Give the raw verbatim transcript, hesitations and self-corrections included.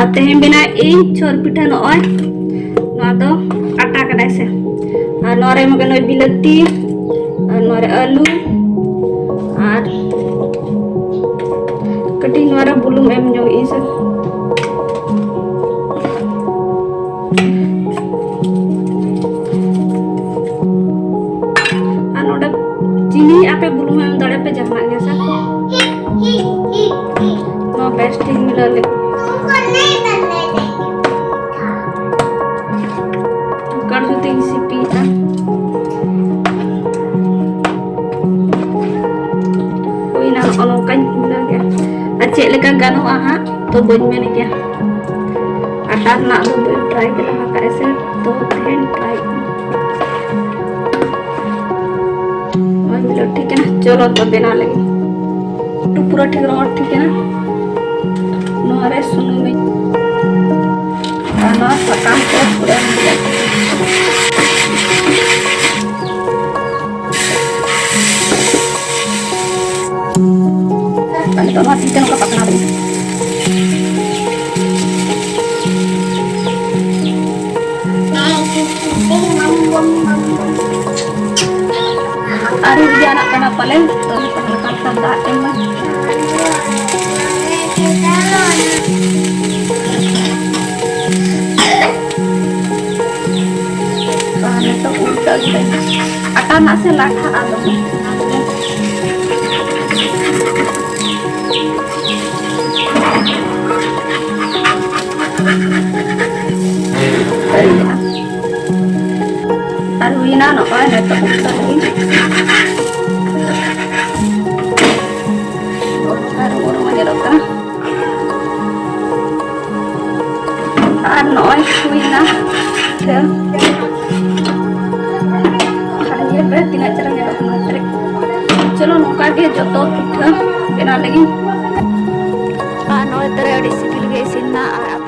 ᱟᱨ ᱛᱮᱦᱮᱧ ᱵᱮᱱᱟᱣ ᱤᱧ ᱪᱷᱚᱨ ᱯᱤᱴᱷᱟᱹ᱾ ᱱᱚᱜᱼᱚᱭ ᱱᱚᱣᱟ ᱫᱚ ᱟᱴᱟ ᱠᱟᱱᱟᱭ ᱥᱮ, ᱟᱨ ᱱᱚᱣᱟ ᱨᱮ ᱮᱢ ᱠᱟᱱᱟ ᱵᱤᱞᱟᱹᱛᱤ, ᱟᱨ ᱱᱚᱣᱟ ᱨᱮ ᱟᱹᱞᱩ, ᱟᱨ ᱠᱟᱹᱴᱤᱡ ᱱᱚᱣᱟ ᱨᱮ ᱵᱩᱞᱩᱝ ᱮᱢ ᱧᱚᱜ ᱤᱧ ᱥᱮ᱾ ᱟᱨ ᱱᱚᱰᱮ ᱪᱤᱱᱤ ᱟᱯᱮ ᱵᱩᱞᱩᱝ ᱮᱢ ᱫᱟᱲᱮᱭᱟᱜ ᱯᱮ ᱡᱟᱦᱟᱱᱟᱜ ᱜᱮ ᱥᱮ᱾ ᱱᱚᱣᱟ ᱵᱮᱥ ᱴᱷᱤᱠ ᱢᱤᱞᱟᱹᱣ ᱞᱟᱹᱜᱤᱫ᱾ ᱠᱟᱲ ᱡᱩᱛᱤᱧ ᱥᱤᱯᱤᱭᱮᱫᱼᱟ᱾ ᱦᱩᱭᱱᱟ, ᱱᱚᱜᱼᱚ ᱱᱚᱝᱠᱟᱧ ᱠᱩᱞᱟᱹᱣ ᱜᱮᱭᱟ᱾ ᱟᱨ ᱪᱮᱫ ᱞᱮᱠᱟ ᱜᱟᱱᱚᱜᱼᱟ ᱦᱟᱸᱜ, ᱛᱚ ᱵᱟᱹᱧ ᱢᱮᱱ ᱠᱮᱭᱟ᱾ ᱟᱴᱟ ᱨᱮᱱᱟᱜ ᱫᱚ ᱵᱟᱹᱧ ᱴᱨᱟᱭ ᱠᱟᱫᱟ ᱦᱟᱸᱜ, ᱠᱷᱟᱡ ᱥᱮ ᱛᱚ ᱛᱮᱦᱮᱧ ᱴᱨᱟᱭ ᱠᱟᱜᱼᱟ᱾ ᱱᱚᱜᱼᱚᱭ ᱢᱤᱞᱟᱹᱣ ᱴᱷᱤᱠ ᱮᱱᱟ᱾ ᱪᱚᱞᱚ ᱛᱚ ᱵᱮᱱᱟᱣ ᱞᱮᱜᱮ᱾ ᱴᱩ ᱯᱩᱨᱟᱹ ᱴᱷᱤᱠ ᱨᱚᱦᱚᱲ ᱴᱷᱤᱠ ᱮᱱᱟ᱾ ᱱᱚᱣᱟ ᱨᱮ ᱥᱩᱱᱩᱢ ᱤᱧ ᱟᱨ ᱱᱚᱣᱟ ᱥᱟᱠᱟᱢ ᱠᱚ ᱯᱩᱨᱟᱹ ᱮᱢ ᱦᱩᱭᱩᱜᱼᱟ᱾ ᱟᱨ ᱱᱤᱛᱚᱜ ᱱᱚᱣᱟ ᱛᱤ ᱛᱮ ᱱᱚᱝᱠᱟ ᱯᱟᱥᱱᱟᱣ ᱞᱟᱹᱜᱤᱫ᱾ ᱟᱨ ᱡᱟᱦᱟᱱᱟᱜ ᱠᱟᱱᱟ ᱯᱟᱞᱮ, ᱛᱚ ᱱᱤᱛᱚᱜ ᱦᱟᱞᱠᱟ ᱦᱟᱞᱠᱟ ᱫᱟᱜ ᱮᱢ ᱢᱮ᱾ ᱟᱨ ᱱᱤᱛᱚᱜ ᱩᱞᱴᱟᱹ ᱜᱮ ᱟᱴᱟ ᱱᱟᱥᱮ ᱞᱟᱴᱷᱟᱜᱼᱟ ᱫᱚᱢᱮ᱾ ᱟᱨ ᱦᱩᱭᱱᱟ ᱱᱚᱜᱼᱚᱭ ᱱᱤᱛᱚᱜ ᱩᱞᱴᱟᱹ ᱞᱟᱹᱜᱤᱫ᱾ ᱟᱨ ᱩᱨᱩᱢ ᱧᱮᱞᱚᱜ ᱠᱟᱱᱟ᱾ ᱟᱨ ᱱᱚᱜᱼᱚᱭ ᱦᱩᱭᱱᱟ ᱯᱤᱴᱷᱟᱹ᱾ ᱟᱨ ᱧᱮᱞ ᱯᱮ ᱛᱤᱱᱟᱹᱜ ᱪᱮᱦᱨᱟ ᱧᱮᱞᱚᱜ ᱠᱟᱱᱟ ᱯᱮᱨᱮᱡ᱾ ᱪᱚᱞᱚ ᱱᱚᱝᱠᱟ ᱜᱮ ᱡᱚᱛᱚ ᱯᱤᱴᱷᱟᱹ ᱵᱮᱱᱟᱣ ᱞᱟᱹᱜᱤᱫ᱾ ᱟᱨ ᱱᱚᱜᱼᱚᱭ ᱛᱟᱦᱞᱮ ᱟᱹᱰᱤ ᱥᱤᱵᱤᱞ ᱜᱮ ᱤᱥᱤᱱ ᱮᱱᱟ᱾ ᱟᱨ